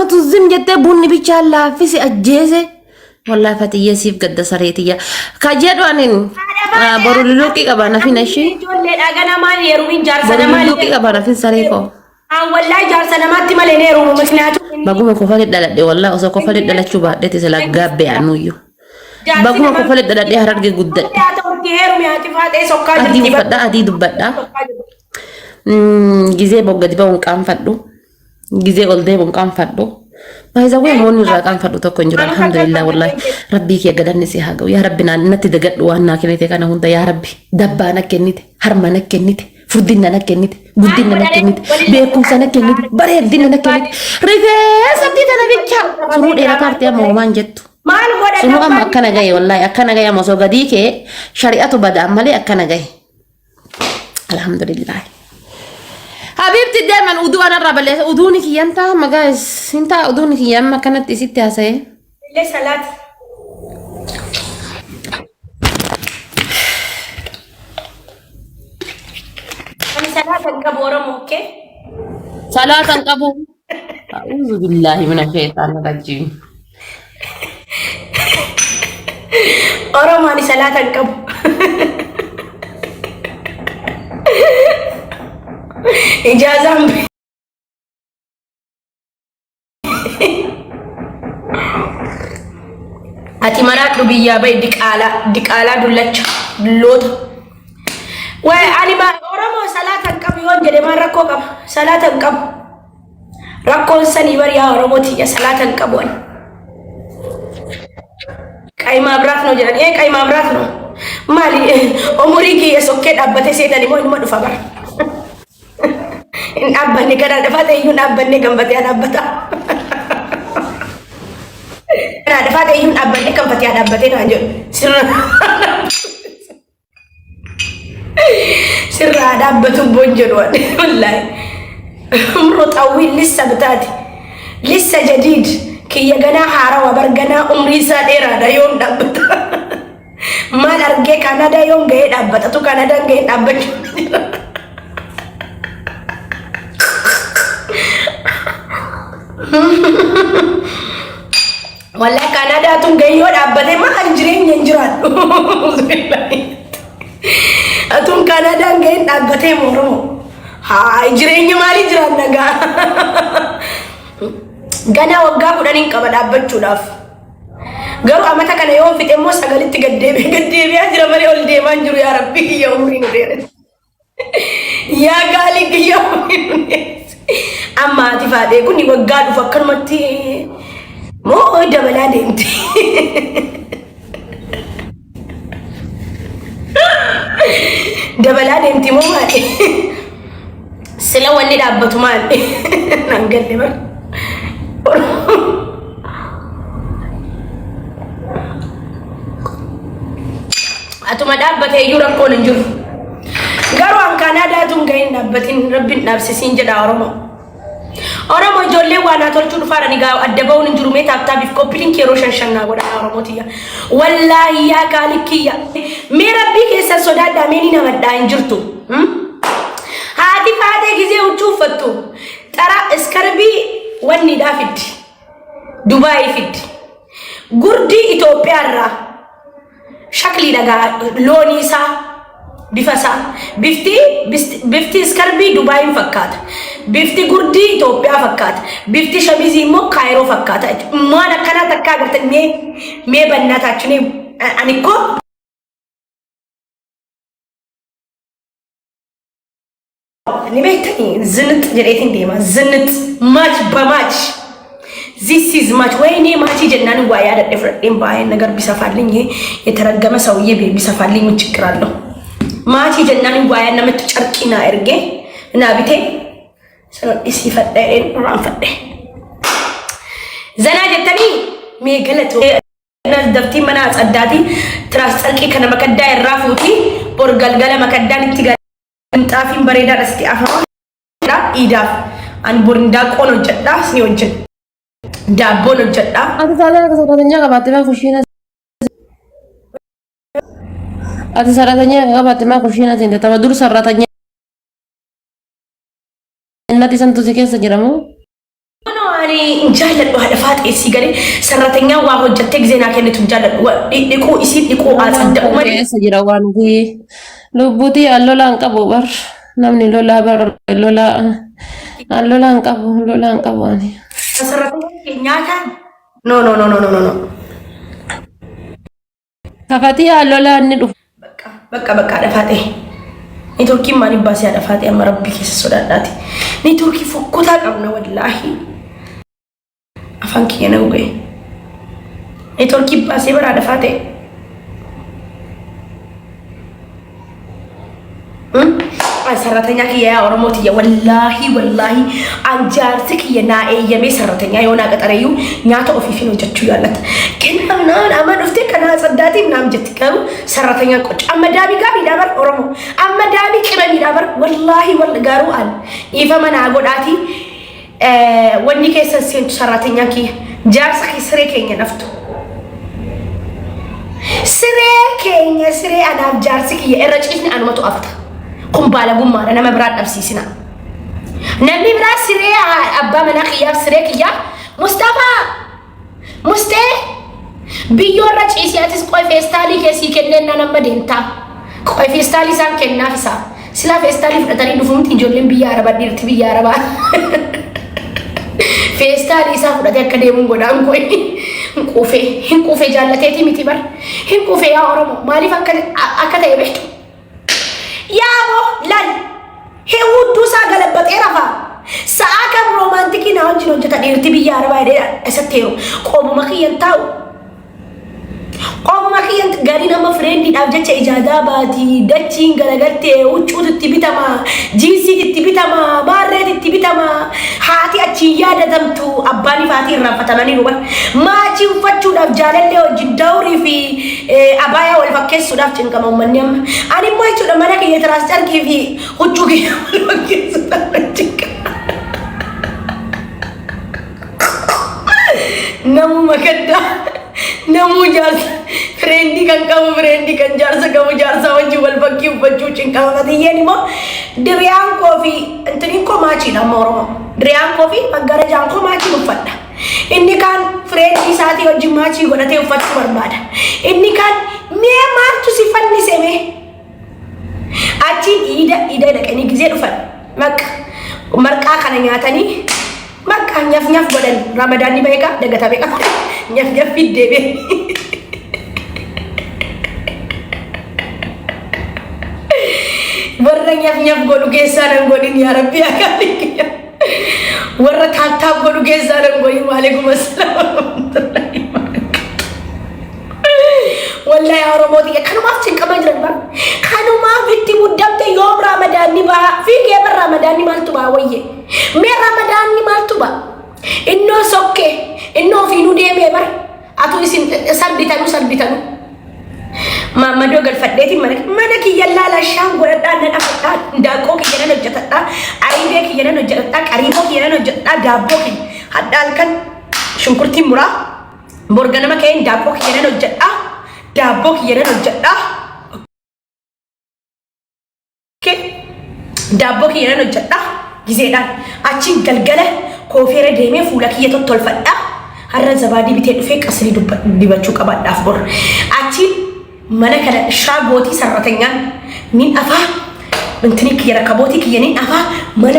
Akkanumatu zim jettee bunni bichaan laaffise ajjeese. Wallaahi fatiyyee siif gadda sareetiyya. Ka jedhu anin boru luluuqii qaba nafin ishii. Ijoolleedha ganamaan heerumin jaarsa Boru namaa luluuqii qaba nafin saree koo. Aan wallaahi jaarsa namaatti malee hin heerumu miknaatu. Baguma kofale dhaladhe wallahi osoo kofale dhalachuu baadheeti sila gaabbe anuyyuu. Baguma kofale dhaladhee hararge guddadhe. Haa ta'utti heerumi haati faaxee sokkaa Adii jirti. uffadha adii dubbadha. Gizee boggadi ba'uun qaanfadhu. Gizee ol deemuun qaanfadhu. Baay'ee namoonni irraa qaanfadhu tokko hin jiru. Alhamdulillah wallahi. Rabbii kee galanni si haa ga'u. Yaa Rabbi naan natti dagadhu waan naa kennite kana hunda yaa Rabbi. Dabbaa na kennite, harma na kennite, furdinna na kennite, guddinna na kennite, beekumsa na kennite, bareeddina na kennite. Rifeensa tana bicha. Suruu dheeraa taartee amma homaan jettu. Maal godha Sunuu amma dabbaan? akkana gahe wallahi akkana gahe amma osoo gadii kee shari'atu badaan malee akkana gahe. Alhamdulillah. Habibti deeman uduu anarraa balleessa uduuni kiyyan ta'a magaa hin ta'a uduuni kiyya amma akkanatti isitti haasa'e. Illee salaati. Ani salaata hin qabu Oromoo okkee. Salaata hin qabu. A'uuzu billaahi mina sheexaana rajiim. Oromoo ani salaata hin qabu. Ijaazaan Ati maraadhu biyyaa bahi diqaalaa diqaalaa dullacha dulloota. Waay ani ma Oromoo salaata hin qabu yoon jedhe maal rakkoo qaba? Salaata hin qabu. Rakkoon sanii bari yaa Oromoo tiyya salaata hin qabu ani. Qayimaa biraaf noo jedhan ee qayimaa biraaf noo. Maali umurii kiyya sokkee dhaabbatee seetan immoo inuma dhufa bara. Hin dhaabbanne kana dhafaa ta'e iyyuu hin dhaabbanne gambatee dhaabbata. Kana dhafaa ta'e iyyuu hin dhaabbanne kan fatiyaa dhaabbatee naan jedhu sirra. Sirraa dhaabbatu boon jedhu ani wallaahi. Umroo xawwiin lissa bitaati. Lissa jadiid kiyya ganaa haarawa bar ganaa umrii isaa dheeraadha yoom dhaabbata. Maal argee Kaanaadaa yoom gahee dhaabbata tu Kaanaadaan gahee dhaabbachuu jira. Wallahi Kaanaadaa tun gahee yoo dhaabbate maal jireenya hin jiraadhu. Atuun Kaanaadaan gaheen dhaabbatee moo Oromoo? Haa jireenya maalii jiraanna gaa? Ganaa waggaa kudhaniin qaba dhaabbachuudhaaf. Garuu amata kana yoo fixe immoo sagalitti gad deebi'ee gad deebi'aa jira malee ol deemaa hin jiru yaa Rabbi kiyya umrii nu dheeresse. Yaa gaalii kiyya umrii nu dheeresse. Amma haati faadhee kun waggaa dhufu akkanumatti moo dabalaa deemti. Dabalaa deemti moo maali? Sila wanni dhaabbatu maali? Naan galle bara. Atuma dhaabbate iyyuu rakkoon hin jiru. Garuu an Kaanaadaa tun gahin dhaabbatin rabbiin dhaabsisiin jedha Oromoo. Oromo ijoolleen waa naa tolchuu dhufaadha ni gaa adda ba'uun hin jiru mee taap taapiif copy link yeroo shan shan naa godhaa Oromoo tiyya. Wallaahi yaa kaalik kiyya. Mee rabbii keessan sodaadhaa mee ni namadhaa hin jirtu. Hmm? Haati faatee gizee huccuu uffattu xara iskarbii wanniidhaa fiddi. Dubaayii fiddi. Gurdii Itoophiyaa irraa Shakliidha gaa loonii isaa bifa isaa. Bifti bifti iskarbii Dubaayin fakkaata. Bifti gurdii Itoophiyaa fakkaata. Bifti shamizii immoo Kaayiroo fakkaata. Maal akkanaa takkaa agartan mee mee bannaa taachunee ani koo Ni beektanii zinix jedheetiin deema. Zinix match በማች this is match ወይኔ ማቺ jennaan waa yaadadhe fudhadheen baay'een ነገር ቢሰፋልኝ ይሄ የተረገመ ሰውዬ ቢሰፋልኝ ምን ችግር አለው? ማቺ jennaan waa namatti carqii naa ergee naa bitee isiifadhe irraanfadhe. Zanaa jettanii mee galatoo daftii mana tsaddaatii tiraas carqii kana makaddaa irraa fuutii bor galgala makaddaan itti gala. Minxaafiin bareedaadha sitti afama. Iidaaf ani bor indaaqoon hojjedha isin hojjedha. Daabboon hojjedha. Ati saalaa akka sararatanyaa qabaatte maa kushiina Ati sararatanyaa qabaatte maa kushiina seente tama dur sararatanyaa natti santu si keessa jira moo? No, ani Ani hin jaalladhu haadha faaxee sii galee sarratanyaan waa hojjattee gizee naa kennitu hin jaalladhu. Dhiquu isii dhiquu Lolaan aaxadda'u kan malee. keessa jira waan guyii. Lubbuutii an lolaan qabu bar. Namni lolaa bar lolaa. An lolaan qabu lolaan qabu ani. Sarratanyaan kee nyaataan? No no no no no no no. Kafatii an lolaan ni dhufa. Bakka bakka bakka haadha faaxee. Neetworkiin maaliif baasee haadha faaxee amma rabbi keessa sodaadhaati. Neetworkii fokkotaa qabna wallaahi. Afaan kiyya na gugee. Neetworkii baasee bara haadha faaxee. An sarratanyaa kiyya yaa Oromoo tiyya wallaahi wallaahi an jaarsi kiyya naa eeyyamee sarratanyaa yoo naa qaxareeyyuu nyaata ofiifin hojjechuu jaallata. Kennaa naan amma dhuftee kanaa saddaatiif naam jetti garuu sarratanyaan qocha amma daamii gaariidhaa bar Oromoo amma daamii qimamiidhaa bar wallaahi wal garuu an dhiifama naa godhaatii wanni keessa seentu sarratanyaan kiyya jaarsa kiyya siree keenya naftu. Siree keenya siree anaaf jaarsi kiyya irra ciisni anumatu afata. Kun baalagummaadha nama biraa dhabsiisina. Namni biraa siree abbaa manaa kiyyaaf siree kiyyaa Mustafaa Mustee biyyoo irra ciisii atis qoy feestaalii kee sii kenneen naan amma deemtaa. Qoy feestaalii isaan kennaaf isaa. Silaa feestaalii fudhatanii dhufu miti ijoolleen biyya arabaa dhiirti biyya arabaa. Feestaalii isaa fudhatee akka deemuun godhaan qoy. Hin quufee hin quufee jaallateetii miti bar. Hin quufee yaa Oromoo maaliif akka akka ta'e beektu. Yaa boo lal hin hudduu isaa galabbaxee rafaa. Sa'aa kam roomaantikii naa wajjin hojjeta dhiirti biyya arabaa jedhee isatti heeru. Qobuma kiyyan taa'u. Qobuma kiyyan garii nama fireendiidhaaf jecha ijaazaa baati dachiin garagaltee huccuutu itti bitama jiinsiitu itti bitama maarreetu itti bitama haati achiin yaadatamtu abbaan fi haati irraanfatamaniiru bar maachii uffachuudhaaf jaalallee wajjin dawrii fi abaayaa wal fakkeessuudhaaf cinqama uummanni amma ani immoo jechuudha mana kiyya tiraas carqii fi huccuu kiyya wal fakkeessuudhaaf cinqama. Namuma gaddaa namuu jaarsa fireendii kan qabu fireendii kan jaarsa qabu jaarsaa wajjin wal fakkii uffachuu cinqama. Matiyyeen immoo diriyaan koo fi intiniin koo maachiidha amma Oromoo. Diriyaan koo fi maggarajaan koo maachiin uffadha. Inni kaan fireendii isaatii wajjin maachii godhatee uffachuu barbaada. Inni kaan mee maaltu si fannise mee? Achiin iida iida dhaqanii gizee dhufan bakka marqaa kana nyaatanii marqaa nyaf nyaf godhan ramadaanni beeka dagatame qaba nyaf nyaf fiddee bee. Warra nyaf nyaf godhu keessaa nan godhin yaa rabbi akkaanii kiyya. Warra taap taap godhu keessaa nan godhin waalaikum assalaam warahmatullahi wabarakatuh. Wallahi yaa Oromoo tiyya kanumaaf cinqamaa jiran bar. Kanumaaf itti muddamte yoom raamadaanni baha fiigee bar raamadaanni maaltu baha wayye. Mee raamadaanni maaltu baha. Innoo sokkee innoo ofiinuu deemee bar. Atu isin sarbitanuu sarbitanuu. Maammadoo galfadheetiin mana mana kiyya laala shaan godhadhaa nan afadhaa daaqqoo kiyya nan hojjetadhaa ayibee kiyya nan hojjetadhaa qariiboo kiyya nan hojjetadhaa daabboo kiyya hadhaa halkan shunkurtiin muraa Bor ganama ka'een daabboo kiyya nan hojjedha. Daabboo kiyya nan hojjedha. Okay. Daabboo kiyya nan hojjedha. Gizeedhaan. Achiin galgala koofeera deemee fuula kiyya tottolfadha. Har'a zabaadii bitee dhufee qasrii dibachuu qabaadhaaf bor. Achiin mana kana shaa gootii sarratanyaan nin afaa. Intini kiyya rakabootii kiyya nin afaa. Mana